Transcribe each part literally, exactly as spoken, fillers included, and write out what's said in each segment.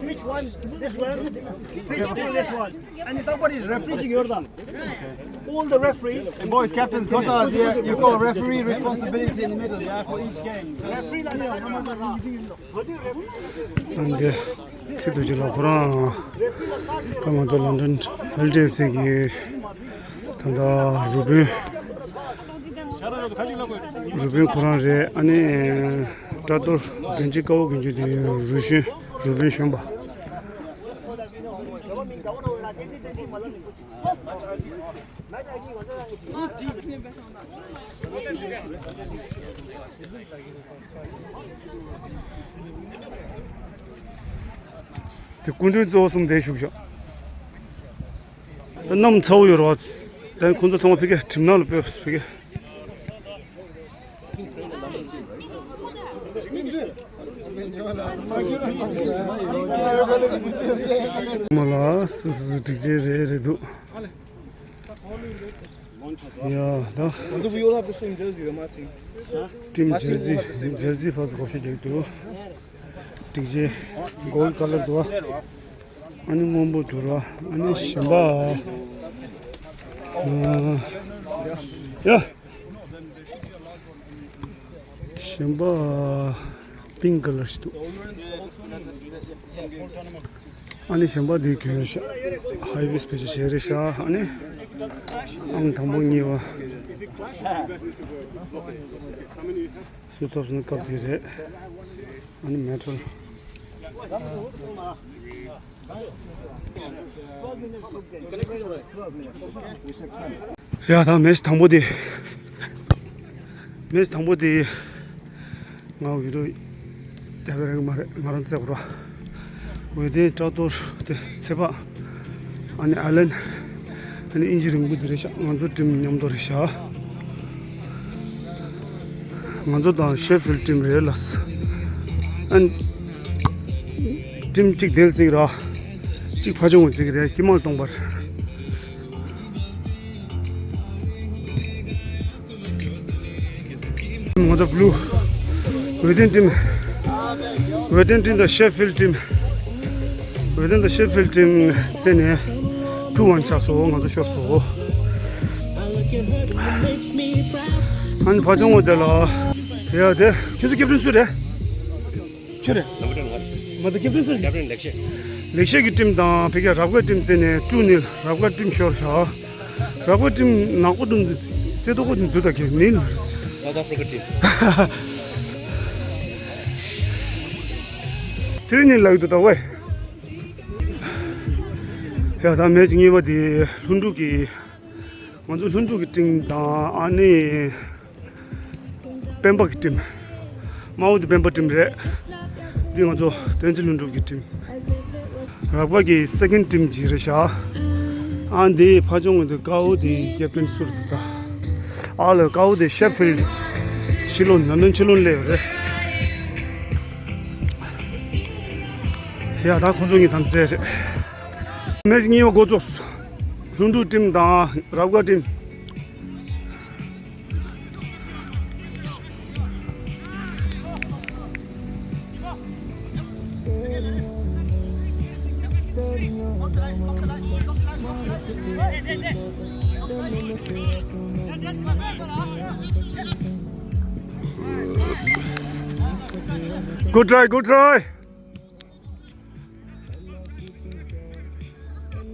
Which one? This one? Which two? This one? And the number is referee to your thumb. All the referees. Hey, boys, captains, cross out there. You've got a referee responsibility in the middle, yeah, for each game. So, referee, like, ཨང་ཀི་ཚིག་ཏུ་ཅི་ལ་ཁོ་རང་ད་ང་ཚོ་ལོན་ཌོན་ཝིལ་ཌན་སི་གི་ད་ལྟ་རུ་དཔོན་རུ་དཔོན་ཁོ་རང་རེད། ཨ་ནི་སྐྲ་གཏོར་གན་ཇི་དཀར་པོ་གན་ཇི་དེ་རུ་གཞོན་རུ་དཔོན་གཞོན་པ། དེ་སྐུ་མགྲོན་གཙོ་བོ་གསུམ་དེ་བཞུགས་ཤག་གནམ་ཚ་བོ་ཡོད་རེད་བ། དེ་ཁོང་ཚོ་ཚང་མ་ཕ་གིར་ཁྲིམས་ནང་ལ་སྤོས་ཕ་གིར། མ་ལ་སུ་སུ་སུ་སྒྲིག་ཆས་རེ་རེ་འདུག་ཡ་ད། ང་ཚོ་we all have the same jersey, the matching. ཊིམ་ཇར་ཟི་ཇར་ཟི་ཕར་ཚུར་བགོ་བཤའ་རྒྱག་འདུག་སྒྲིག་ཆས་གོལ་ཌི་ཀ་ལར་འདུག་བ། ཨ་ནི་སྔོན་པོ་འདུག་ར། ཨ་ནི་གཞན་པ། ཡ། གཞན་པ་པིང་ཀ་ལར་ཞིག་འདུག་ཨ་ནི་གཞན་པ་འདི་གྱོན་ཤག་ཧའི་ཝེ་སི་བེད་སྤྱོད་བྱས་རེད་ཤག་ཨ་ནི་ཨང་དང་པོ་གཉིས་པ་སུ་ཐོབ་སོང་ན་སྐབས་དེ་རེད། ཨ་ནི་མེ་ཊལ། ཡ་ད་མེ་ཆི་དང་པོ་དེ། མེ་ཆི་དང་པོ་དེ། ང་བི་ཌི་ཡོ་རྒྱག་གི་རེད་མ་རེད། ང་རང་བཙལ་དགོས་ར། ཝེ་ཏན་ཀྲག་ཏོར་དེ་ཚེ་དཔག་ཨ་ནི་ཨ་ལན། ཨ་ནི་ཨིན་ཇི་རིང་པོ་འདི་རེད་ཤག་ང་ཚོ་ཊིམ་མཉམ་དུ་རེད་ཤག་ང་ཚོ་དང་ཤེ་ཕིལ་ཊིམ་རེད་ལགས། ཨ་ནི་ཊིམ་གཅིག་དེར་བརྩི་གི་ར། གཅིག་ཕ་ཆུང་ངུ་བརྩི་གི་རེད། དཀྱིལ་མར་སྟོང་པར། ང་ཚོ་བྷུ་ལུ། ཝེ་ཏན་ཊིམ། ཝེ་ཏན་ཊིམ་དང་ཤེ་ཕིལ་ཊིམ། ཝེ་ཏན་དང་ཤེ་ཕིལ་ཊིམ་རྩེ་ནས་ཊུ་ཝན་ཆགས་སོང་། ང་ཚོ་ཤོར་སོང་། ཨ་ནི་ཕ་ཆུང་ངུ་དེ་ལ། ཡ་དེ་ཁྱོད་ཚོ་ཀེབ་ཊན་སུ་རེད། ཁྱོད་རེད། ནམ་བར་ང་རེད། མ་ད་ཀེབ་ཊན་སུ་རེད། ཀེབ་ཊན་ལེགས་བཤད། ལེགས་བཤད་ཀྱི་ཊིམ་དང་ཕ་གིའི་རབ་དགའ་ཊིམ་རྩེ་ནས་ཀྲུ་ནིལ་རབ་དགའ་ཊིམ་ཤོར་ཤག་རབ་དགའ་ཊིམ་ནག་པོ་ཏུམ་རྩེ་ཏོ་ཀོ་ཏུམ་དུ་ད་ཀེ་ནིལ། South Africa team. དེ་རིང་ནི་ལག་ཏུ་ད་ཝེ། ཡ་ད་མེ་ཆི་གཉིས་པ་དེ་ལྷུན་གྲུབ་ཀྱི། ང་ཚོ་ལྷུན་གྲུབ་ཀྱི་ཊིམ་དང་ཨ་ནི། སྤེན་པ་གི་ཊིམ། དམར་པོ་དེ་སྤེན་པ་ཊིམ་རེད། འདི་ང་ཚོ་བསྟན་འཛིན་ལྷུན་གྲུབ་ཀྱི་ཊིམ། རབ་དགའ་གི་སེ་ཀེན་ཌི་ཊིམ་ཅིག་རེད་ཤག་ཨ་འདི་ཕ་ཆུང་ངུ་འདི་དཀར་པོ་དེ་ཀེབ་ཊན་སུ་རེད་ད། ཨ་ལ་དཀར་པོ་དེ་ཤེ་ཕིལ་ཌི། ཕྱི་ལོགས་ལོན་ཌོན་ཕྱི་ལོགས་སླེབས་ཡོད་རེད། ཡ་ད་ཁོང་ཚོ་གཉིས་དམ་རྩེད་རེད། མེ་ཆི་གཉིས་པ་འགོ་ཚུགས། ལྷུན་གྲུབ་ཊིམ་དང་རབ་དགའ་ཊིམ། Good try, good try.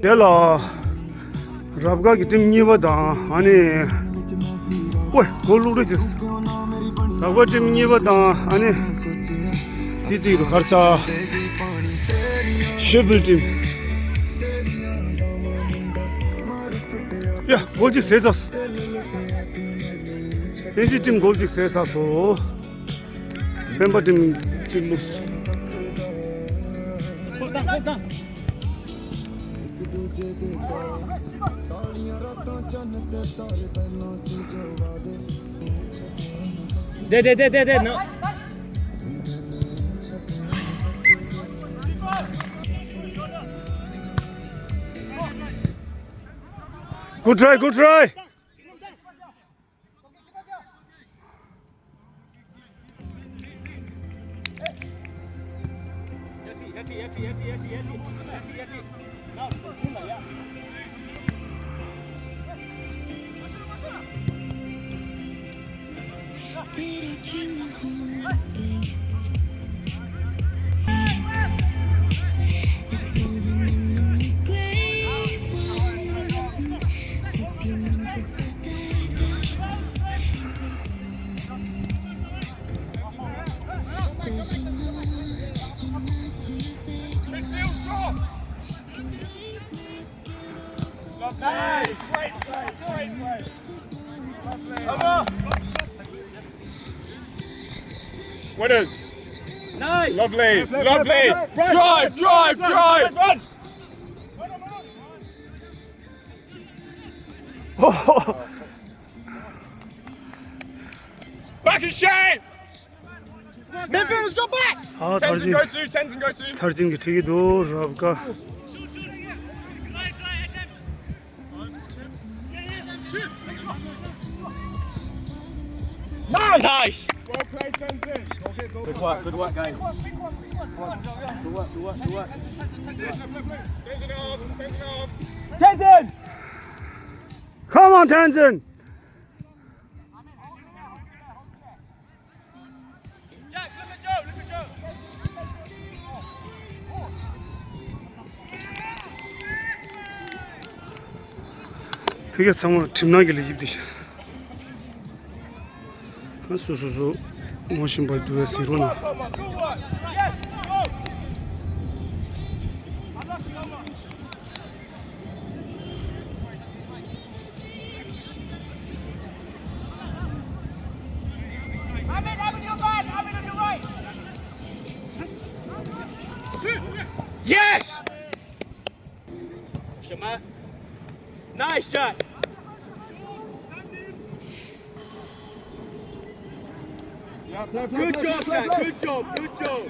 དེ་ལ་རབ་དགའ་གི་ཊིམ་གཉིས་པ་དང་ཨ་ནི། ཨོའི་གོ་ལུག་རེ་ཅིག་རབ་དགའ་ཊིམ་གཉིས་པ་དང་ཨ་ནི། དེ་ཅིག་རུ་ཁར་ས། ཤེ་ཕིལ་ཌི་ཊིམ། ཡ་གོལ་གཅིག་ཟས་ཚར། བསྟན་འཛིན་ཊིམ་གོལ་གཅིག་ཟས་ཚར་སོང་། སྤེན་པ་ཊིམ་གཅིག་བླུགས། དེ་དེ་དེ་དེ་དེ་ན། Good try, good try. Winners. Nice. Lovely, lovely. Drive, drive, drive. Back in shape. Midfielders, drop back. ཨ། Tenzin, go to, Tenzin, go to. མཐར་ཕྱིན་གྱི་ཁྲིད་ཀྱི་འདུག་རབ་དགའ། Nice. Nice. Well played, Tenzin. Good work, good work, guys. Good work, good work, good work. Tenzin off, Tenzin off. Tenzin! Come on, Tenzin! ཕ་གི་ཚང་མ་གྲིབ་ནག་གི་ལས་ཞིབ་དེ་ཤ། སོ་སོ་སོ་ངོ་ཤེས་པ་འདུག་པས་ཟེར་རོགས་གནང་། Yes! Shema. Nice shot. Good job, Jack. Good job. Good job.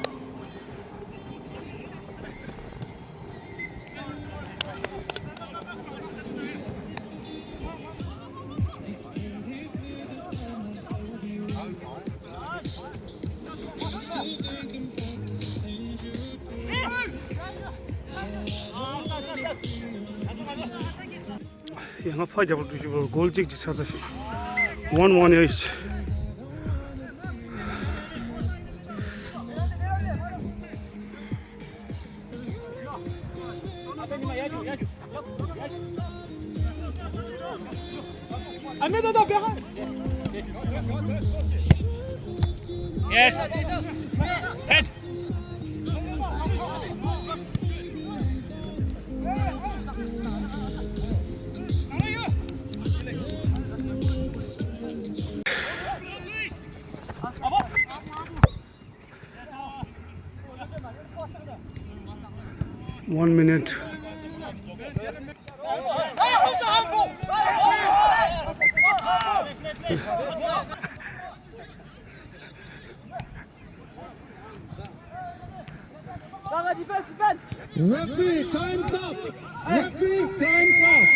ཡ། ང་ཕ་རྒྱབ་ལ་འགྲོ་ཞིག་གོལ་གཅིག་གཅིག་ཆགས་ཚར་ཤག One one each. Yes. Head. One minute. Referee, time's up. Referee, time's up.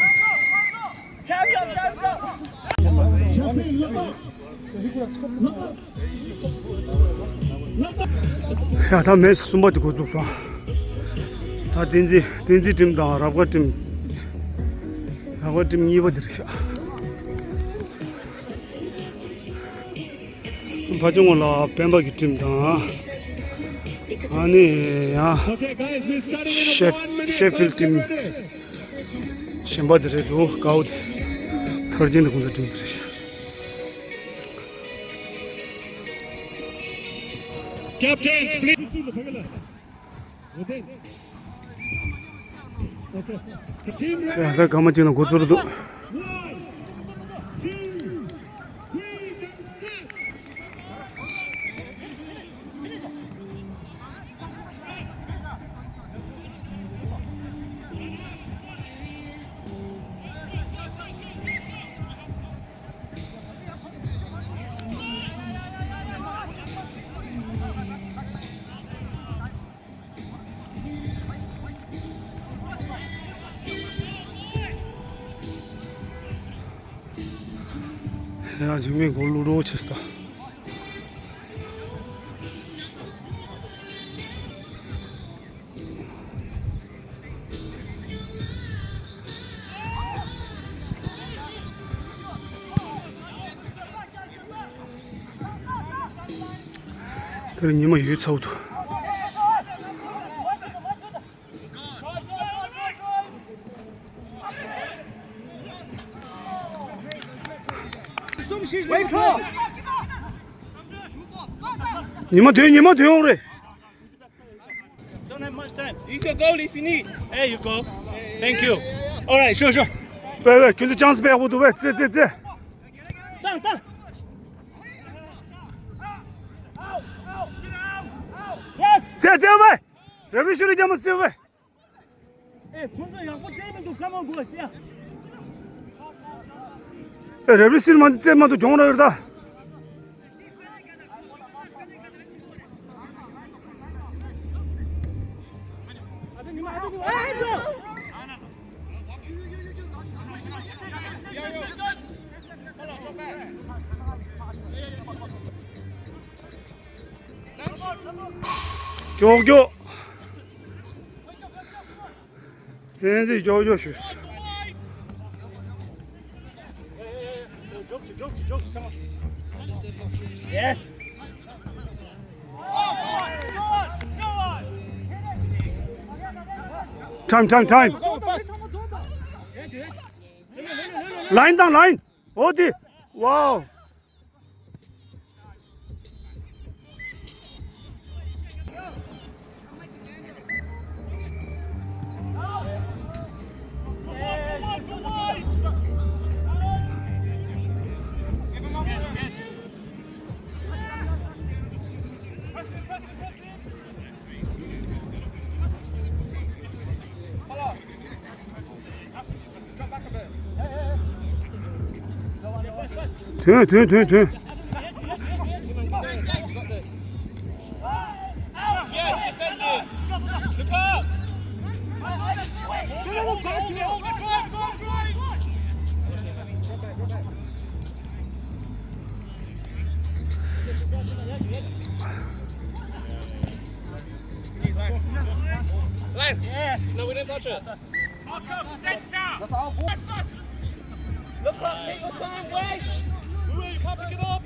Referee, look up. ཡ། ད་མེ་སི་གསུམ་པ་དེ་འགོ་བཙུགས་སོང་། ད་བསྟན་འཛིན་བསྟན་འཛིན་ཊིམ་དང་རབ་དགའ་ཊིམ། རབ་དགའ་ཊིམ་གཉིས་པ་དེ་རེད་ཤག་ཕ་ཆུང་ངོ་ལ་སྤེན་པ་གི་ཊིམ་དང་། ཨ་ནི་ཡང་ཤེ་ཤེ་ཕིལ་ཊིམ་གཞན་པ་དེ་རེད་འདུག་དཀའ་བོ་དེ། མཐར་ཕྱིན་དེ་ཁོང་ཚོ་ཊིམ་དེ་རེད་ཤག Captains, please. ཡ། ད་སྐར་མ་གཅིག་ནང་འགོ་ཚུགས་འདུག་ཡ། གཞུག་མའི་འགོ་བླུག་རོགས་བྱེད་སོང་། དེར་ཉི་མ་ཡོད་ཚ་བོ་འདུག་ཉི་མ་དོན་ཉི་མ་དོན་འོང་རེད། Don't have much time. Use your goal if you need. There you go. Thank you. All right, sure, sure. ཝེ་ཝེ། ཁྱོད་ཚོ་ཅང་སི་དཔེ་ཡག་པོ་འདུག་ཝེ། ཙེ་ཙེ་ཙེ། ཏང་ཏང་། ཙེ་ཙེ་བས། རེ་བི་ཤུ་རི་རྒྱ་མོ་ཙེ་བས། ཨེ། ཁོང་ཚོ་ཡག་པོ་རྩེད་མི་འདུག་ཀ་མོན་གོ་སི་ཡ། ཨེ། རེ་བི་སིར་མ་རྩེད་མ་འདུག་གྱོང་ར་ཡོད་ད། ཀྱོག་ཀྱོག་བསྟན་འཛིན་ཀྱོག་ཀྱོག་ཞུས། Yes. Time, time, time. Line དང་line. འོ་དེ། Wow. ཐོན་ཐོན་ཐོན་ཐོན། Yes. No, we didn't touch it. Look up, take your time, wait. Wait, you can't pick it up.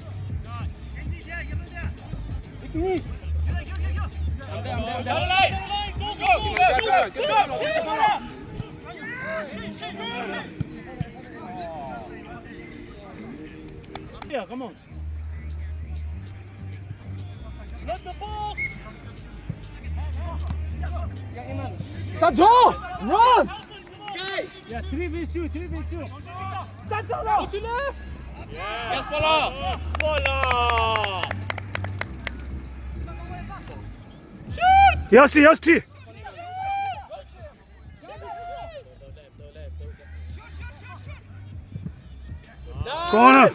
Down the line. Go, go, go, go, go, go. Yeah, come on. Let the ball. That's all. Run. Yeah, three v two, three v two. That's all. What's your left? Yes, Paula. Paula. Yes, yes. Corner.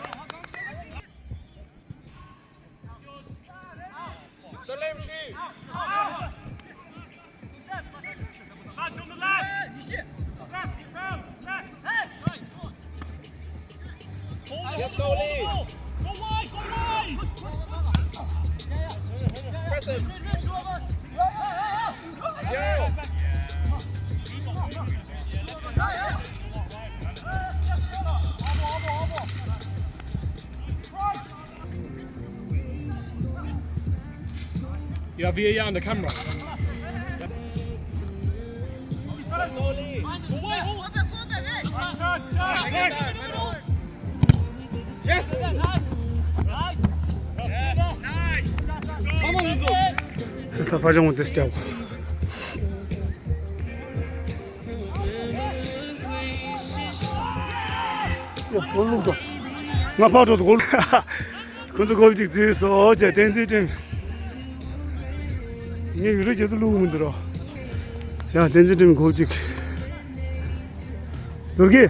Yes, go, Lee. Go wide, go wide. Press him. Yo. Yeah, V A R on the camera. Yes. Nice. Nice. Come on, Ludo. ད་ཕ་ཅང་མོ་དེ་སྐྱབས། ཡ། གོལ་བླུགས་དང་། ང་ཕར་འགྲོ་དང་། གོལ། ཁོ་ཚོ་གོལ་གཅིག་བརྩིས་སོང་། ཨོ་ཅེ། བསྟན་འཛིན་ཁྲིམས། ངས་ཡུ་རོ་རྒྱལ་དུ་བླུགས་མི་འདུག་རོ། ཡ། བསྟན་འཛིན་ཁྲིམས་གོལ་གཅིག། ནོར་གྱི།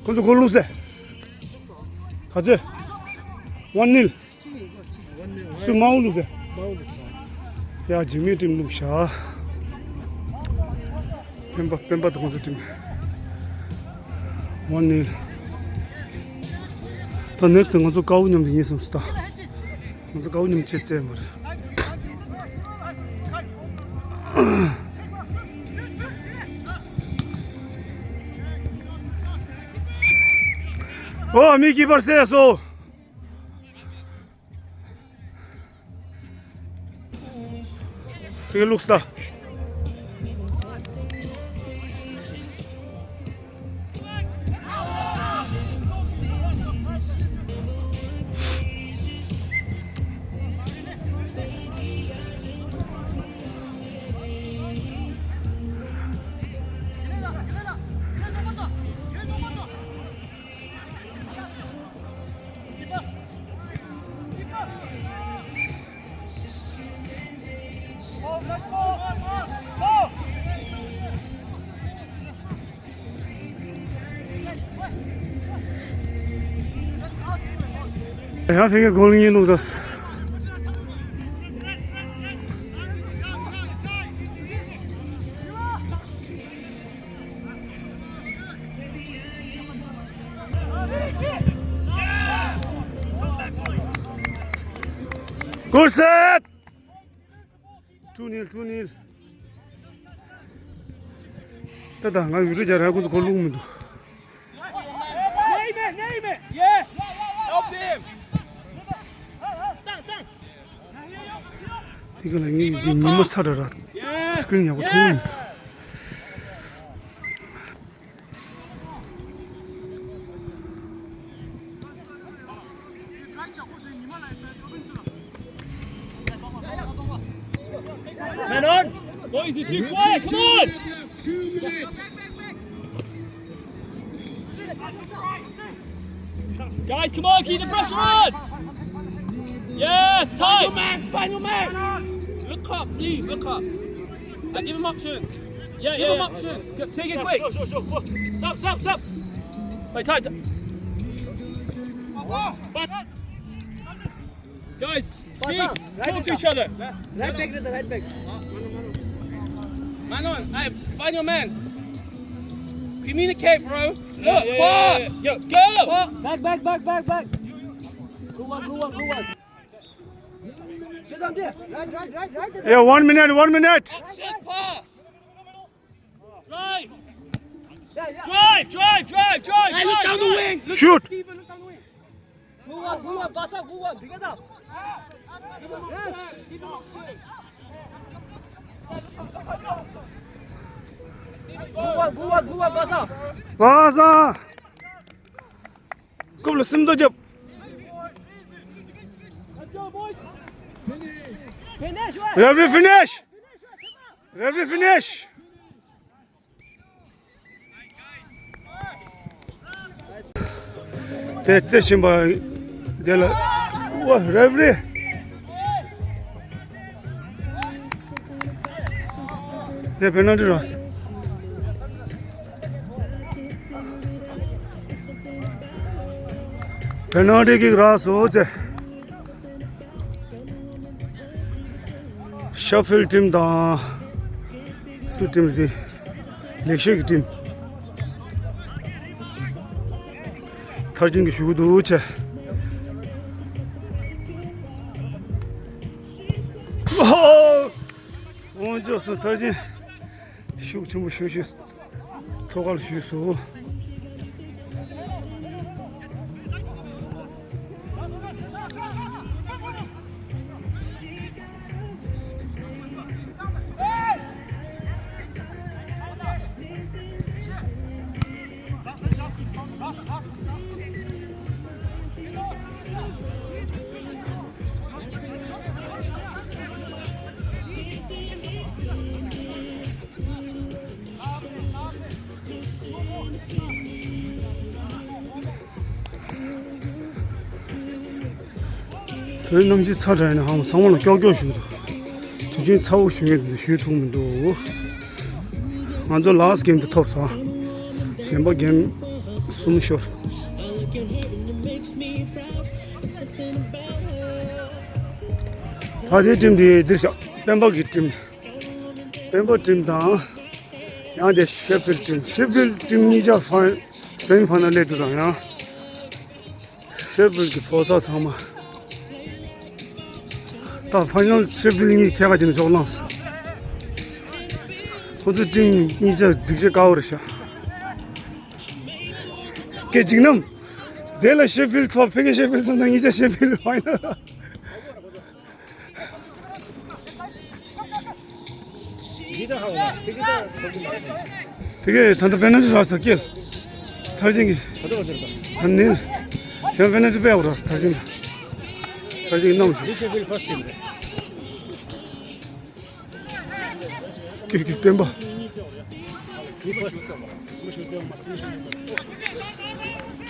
ཁོ་ཚོ་གོལ་བླུགས་ཟེར། ག་ཚོད། One nil། སུ། མའོ་བླུགས་ཟེར། མའོ་བླུགས་ཟེར། ཡ། འཇིགས་མེད་ཁྲིམས་བླུགས་ཤག། སྤེན་པ། སྤེན་པ་དང་ཁོང་ཚོ་ཁྲིམས། One nil། ད་ནེགསི་ང་ཚོ་ཀའུ་མཉམ་དུ་ཡིན་བསམ་སོང་ད། ང་ཚོ་ཀའུ་མཉམ་ཆེ་ཚད་མ་རེད། ཨོ། མི་གི་པར་སེ་སོ། ཁྱེད་ལུགས་ལྟ། ཡང་ཕ་གིའི་གོ་ལ་གཉིས་བླུགས་ཚར། Good set! Two nil, two nil. ད་ད་ང་ཡུ་རོ་རྒྱ་ར་ཁོ་ཚོ་གོ་ལུགས་མི་འདུག Name it, name it. Yeah. Help him. ཨི་ཀ་ལ་ངའི་ཉི་མ་ཚ་དྲ་ར། སི་ཀི་རིན་ཡག་པོ་མཐོང་མི་འདུག Man on! Boys, you're too quiet, come on! Guys, come on, keep the pressure on! Yes, tight! Final man! Final man! Look up, please, look up. I give him options. Yeah, give yeah, him yeah. Options. Go, take it quick. Sure, sure, sure. Go. Stop, stop, stop. Wait, tight. Guys, speak. Talk to each other. Right back to the right back. Manon, hey, find your man. Communicate, bro. Look, yeah, yeah, pass. Yeah, yeah. Yo, go. Pass. Back, back, back, back, back. Good one, good one, good one. Sit down there. Right, right, right, right there. Yeah, one minute, one minute. Action, pass. Drive! Drive, drive, drive, drive! Hey, look down the wing! Look, shoot! Steven, look down the wing! Good one, good one, pass up, good one, big it up! Good one, good one, good one, pass up! Pass up! རྐུབ་ལ་སེམས་རྟོགས་རྒྱབ། Finish, one! Referee, finish! Referee, finish! དེ་རྩེ་ཤིང་པ་དེ་ལ། ཨོ། རེ་ཕི་རི། དེ་པེ་ནལ་ཊི་རག་སོང་། པེ་ནལ་ཊི་ཀིག་རག་སོང་ཟེར། ཤེ་ཕིལ་ཊིམ་དང་སུའི་ཊིམ་རེད། ལེག་ཤོས་ཀྱི་ཊིམ། ཐར་ཅིན་གྱིས་ཞུ་གི་འདུག་ཆེ། ཨོ། དབང་ཕྱུག་སུ་ཐར་ཅིན་ཤུགས་ཆེན་པོ་ཞུ་ཞུ། ཐོག་ཁར་ཞུས་སོ། བོད་གནམ་གཤིས་ཚ་དྲགས་ནས་ཧང་ཚང་མ་ལ་ཀྱོག་ཀྱོག་ཞུ་འདུག་དུས་རྒྱུན་ཚ་བོ་ཞུ་མཁན་དེ་ཚོ་ཞུ་ཐུབ་མི་འདུག་ང་ཚོ་ལཱ་སི་ཊི་གེམ་དེ་ཐོབ་སོང་། གཞན་པ་གེམ་གསུམ་ཤོར་སོང་། ད་དེ་ཊིམ་དེ་འདིར་བཞག་སྤེན་པ་གི་ཊིམ། སྤེན་པ་ཊིམ་དང་། ཡང་དེ་ཤེ་ཕིལ་ཊིམ། ཤེ་ཕིལ་ཊིམ་གཉིས་ཆ་ཕ། སེ་མི་ཕ་ནལ་སླེབས་འདུག་དང་ཡང་། ཤེ་ཕིལ་གྱི་ཕོ་གསར་ཚང་མ། ད་ཕ་ནལ་ཤེ་ཕིལ་གཉིས་ཐད་ཀ་བྱས་ནས་ཕྱོགས་ལངས། ཁོ་ཚོ་ཊིམ་གཉིས་ཆ་སྒྲིག་གཞི་དཀར་པོ་རེད་ཤག་སྐད་ཅིག་ནམ། དེ་ལ་ཤེ་ཕིལ་ཐོབ། ཕ་གི་ཤེ་ཕིལ་ཐོབ་ན་གཉིས་ཆ་ཤེ་ཕིལ་ཕ་ནལ། འདི་ད་ཧ་བ་ཕ་གི་ད་ཐོབ་ཀྱི་མ་རེད། ཕ་གི་ད་ལྟ་པེ་ནལ་ཊི་རག་སོང་། ཀེ་ཐར་ཅིན་གྱིས། ད་ལྟ་བ་ཟེར་ད། ད་ནི། ཁྱོད་པེ་ནལ་ཊི་དཔེ་ཡག་པོ་རག་སོང་། ཐར་ཅིན། ཐར་ཅིན་གྱིས་གནང་བྱུང་། This is the first team རེད། ཀེ་ཀེ་སྤེན་པ།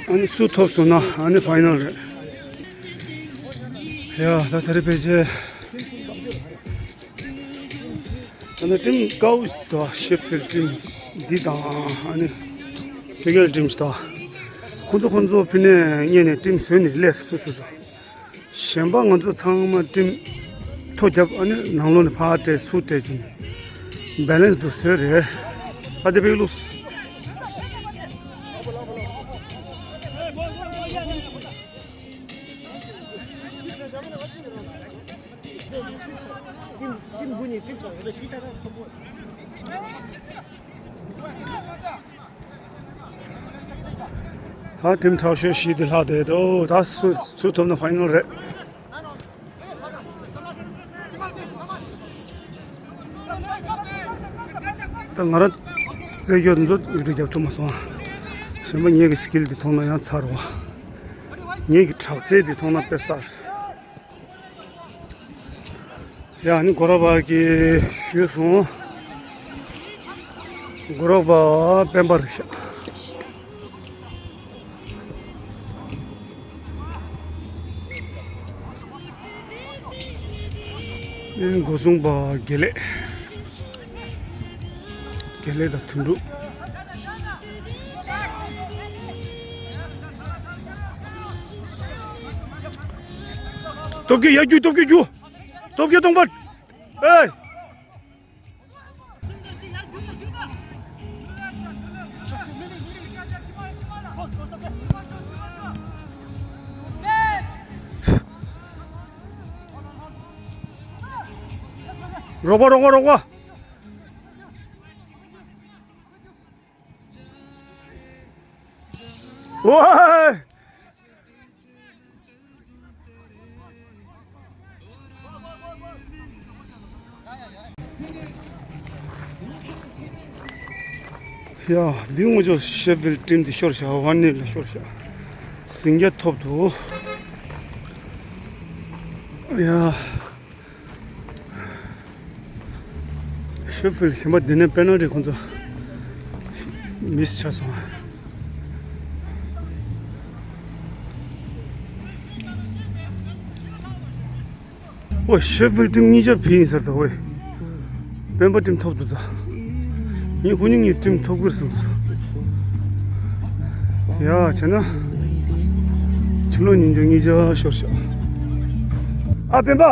ཨ་ནི་སུ་ཐོབ་སོང་ན་ཨ་ནི་ཕ་ནལ་རེད། ཡ་ད་ད་རེས་ཕལ་ཆེར། ད་ནི་ཊིམ་དཀར་པོ་དང་ཤེ་ཕིལ་ཊིམ་འདི་དང་ཨ་ནི་ཕ་གིའི་ཊིམ་དང་ ཁོ་ཚོ་ཁོ་ཚོ་ཕི་ནས་སྔོན་ནས་ཊིམ་བཟོས་ནས་སླེབས་སོ་སོ་སོ། གཞན་པ་ང་ཚོ་ཚང་མ་ཊིམ་ཐོ་བརྒྱབ། ཨ་ནི་ནང་ལོགས་ནས་ཕར་སྤྲད་ཚུར་སྤྲད་བྱས་ནས་བེ་ལེན་སི་འདྲ་བཟོས་རེད། ཨ་དེ་བེ་ལུགས། ཧ། ཊིམ་དྲག་ཤོས་བཞི་དེ་ལྷག་བསྡད་འདུག་ད་སུ་སུ་ཐོབ་ན་ཕའི་ནལ་རེད། ད་ང་རང་རྩེད་སྐྱོར་ཚོ་ཡུ་ཊུབ་རྒྱབ་ཐུབ་མ་སོང་། གཞན་པ་ངེད་ཀྱི་སི་ཀིལ་འདི་མཐོང་ན་ཡང་ཚར་བ། ངེད་ཀྱི་དྲག་རྩལ་འདི་མཐོང་ན་དཔེ་གསར། ཡ་ནི་གོ་ར་པ་གི་ཞུས་སོང་། གོ་ར་པ་སྤེན་པ་རེད་ཤག་ཨེ། འགོ་སྲུང་པ་དགེ་ལེགས། དགེ་ལེགས་དང་དོན་གྲུབ། སྟོབས་རྒྱལ་ཡར་རྒྱུག་སྟོབས་རྒྱལ་རྒྱུག་སྟོབས་རྒྱལ་སྟོང་པ། ཨེ། རོགས་པ་རོགས་པ་རོགས་པ། ཝའི། ཡ། འདི་ངོ་ཅོག་ཤེ་ཕིལ་ཊིམ་འདི་ཤོར་བཞག་ཝན་ནིལ་ལ་ཤོར་བཞག་ཟིང་རྒྱ་ཐོབ་འདུག་ཡ། ཤེ་ཕིལ་གཞན་པ་འདི་ནས་པེ་ནལ་ཊི་ཁོང་ཚོ་མིས་ཆགས་སོང་། ཨོ། ཤེ་ཕིལ་ཊིམ་གཉིས་ཆ་བི་ཡིན་ཟེར་ད། ཨོའི། སྤེན་པ་ཊིམ་ཐོབ་འདུག་ད། ངས་ཁོ་གཉིས་གཉིས་ཊིམ་ཐོབ་གི་རེད་བསམས། ཡ། བྱས་ན་ཕྱི་ལོགས་ཉིན་རྒྱུན་གཉིས་ཆ་ཤོར་ཤག་ཨ། སྤེན་པ།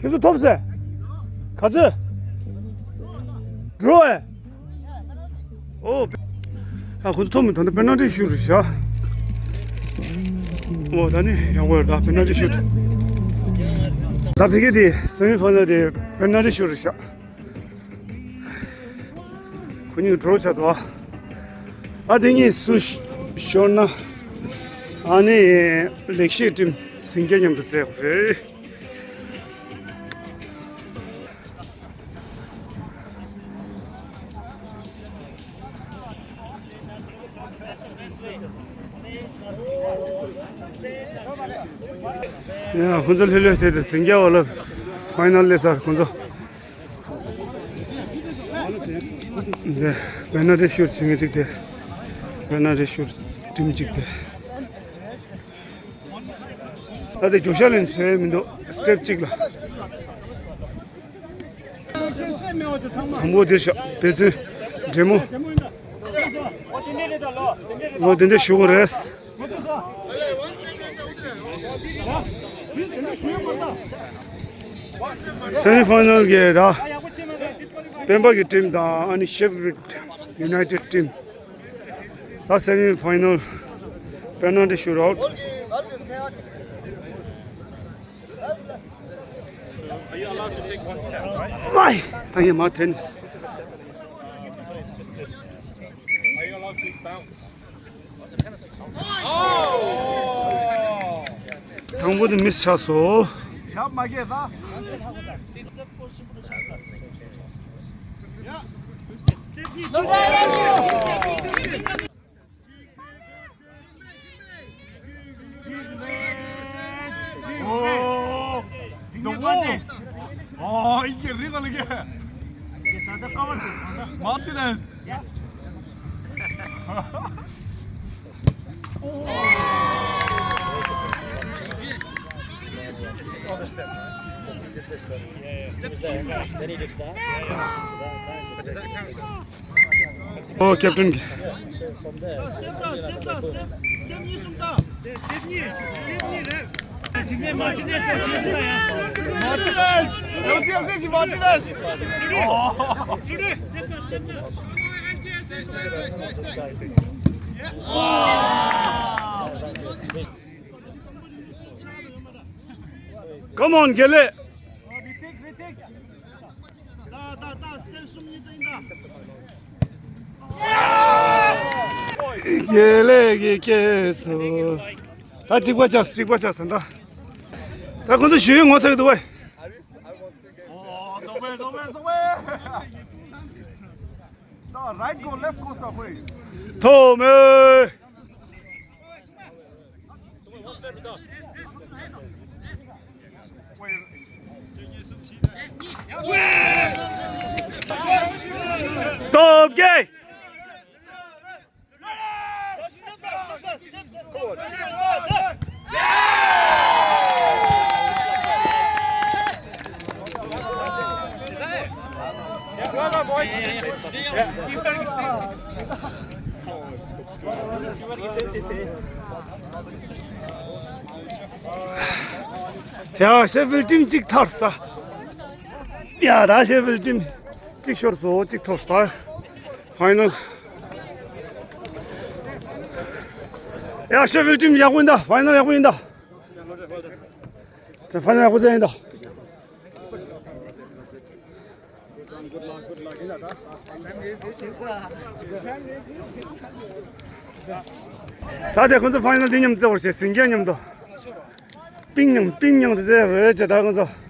ཁྱེད་ཚོ་ཐོབ་ཟེར། ག་ཚོད། འགྲོ་ཨེ། ཨོ། ཨ། ཁོ་ཚོ་ཐོབ་མི། ད་ནི་པེ་ནལ་ཊི་ཤུ་ཊ་རེད་ཤག་ཨོ། ད་ནི་ཡག་པོ་རེད། ད་པེ་ནལ་ཊི་ཤུ་ཊ། ད་ཕ་གི་དེ་སེ་མི་ཕའི་ནལ་དེ་པེ་ནལ་ཊི་ཤུ་ཊ་རེད་ཤག་ཁོ་གཉིས་ཌོ་རོ་ཆགས་འདུག་ཨ། དེ་གཉིས་སུ་ཤོར་ན་ཨ་ནི་ལེགས་བཤད་ཊིམ་ཟིང་རྒྱ་མཉམ་དུ་རྩེ་དགོས་རེད། ཡ། ཁོ་ཚོ་ལྷོད་ལྷོད་བྱས་ཏེ་ཟིང་རྒྱ་བ་ལ་ཕའི་ནལ་སླེབས་ཚར་ཁོ་ཚོ། འདི་པེ་ནལ་ཊི་ཤུ་ཊ་བྱེད་མཁན་གཅིག་དེ། པེ་ནལ་ཊི་ཤུ་ཊ་ཊིམ་གཅིག་དེ། ད་དེ་རྒྱུག་ཤར་ལེན་བཟོས་མི་འདུག་སི་ཊེབ་གཅིག་ལ། དང་པོ་འདིར་བཞག་དཔེ་མཚོན་འདྲེ་མོ། འོ་དེ་འདྲ་ཞུ་དགོས་རེད། སེ་མི་ཕའི་ནལ་གྱི་ད་སྤེན་པ་གི་ཊིམ་དང་ཨ་ནི་ཤེ་ཕིལ་ཌི་ཡུ་ནའི་ཊེཌ་ཊིམ། ད་སེ་མི་ཕའི་ནལ་པེ་ནལ་ཊི་ཤུ་ཊ་ཨའུཊ། Are you allowed to take one step? Why? ད་ངས་མར་འཐེན། Are you allowed to bounce? དང་པོ་དེ་མིས་ཆགས་སོང་། ཞབས་མ་བཀལ་ད། ཨོ། འདུག་གོ། ཨོ། ཡིན་གྱི་རེད་ག་ལ་གི། མར་ཊི་ནེ་སི། ཨོ། ཀེབ་ཊན་གྱིས། Step down, step down, step. སྟེབས་གཉིས་གསུམ་བཏང་། སྟེབས་གཉིས། སྟེབས་གཉིས་རེད། འཇིགས་མེད་མར་ཊི་ནེ་སི་ཚོ་ཇི་ལྟར་ཡང་། མར་ཊི་ནེ་སི། ཡང་ཅི་ཡང་སྲིད་ཀྱི་མར་ཊི་ནེ་སི། ཨོ། Come on, དགེ་ལེགས། དགེ་ལེགས་ཀྱིས་ཁྱེད་ཚོ། ད་གཅིག་པ་ཆགས། གཅིག་པ་ཆགས་ཟིན་ད། ད་ཁོ་ཚོ་ཞུ་ཡིག་ངོ་ཚ་གི་འདུག་བས། ཨོ། རྫོགས་པས། རྫོགས་པས། རྫོགས་པས། ད་right go left go ས་ཧོས། ཐོག་མེད། སྟོབས་རྒྱས། ཡ། ཤེ་ཕིལ་ཊིམ་གཅིག་ཐར་ས། ཡ། ད་ཤེ་ཕིལ་ཊིམ་གཅིག་ཤོར་སོང་། གཅིག་ཐོབ་ས། ཕའི་ནལ། ཡ། ཤེ་ཕིལ་ཊིམ་ཡག་པོ་ཡིན་ད། ཕའི་ནལ་ཡག་པོ་ཡིན་ད། ཕའི་ནལ་ཡག་པོ་ཡིན་ད། ད་དེ་ཁོང་ཚོ་ཕའི་ནལ་འདི་མཉམ་རྩེ་བར་བྱེད། ཟིང་རྒྱ་མཉམ་དུ། པིང་མཉམ། པིང་མཉམ་དུ་རྩེ་རེད་ཅེས། ད་ཁོང་ཚོ།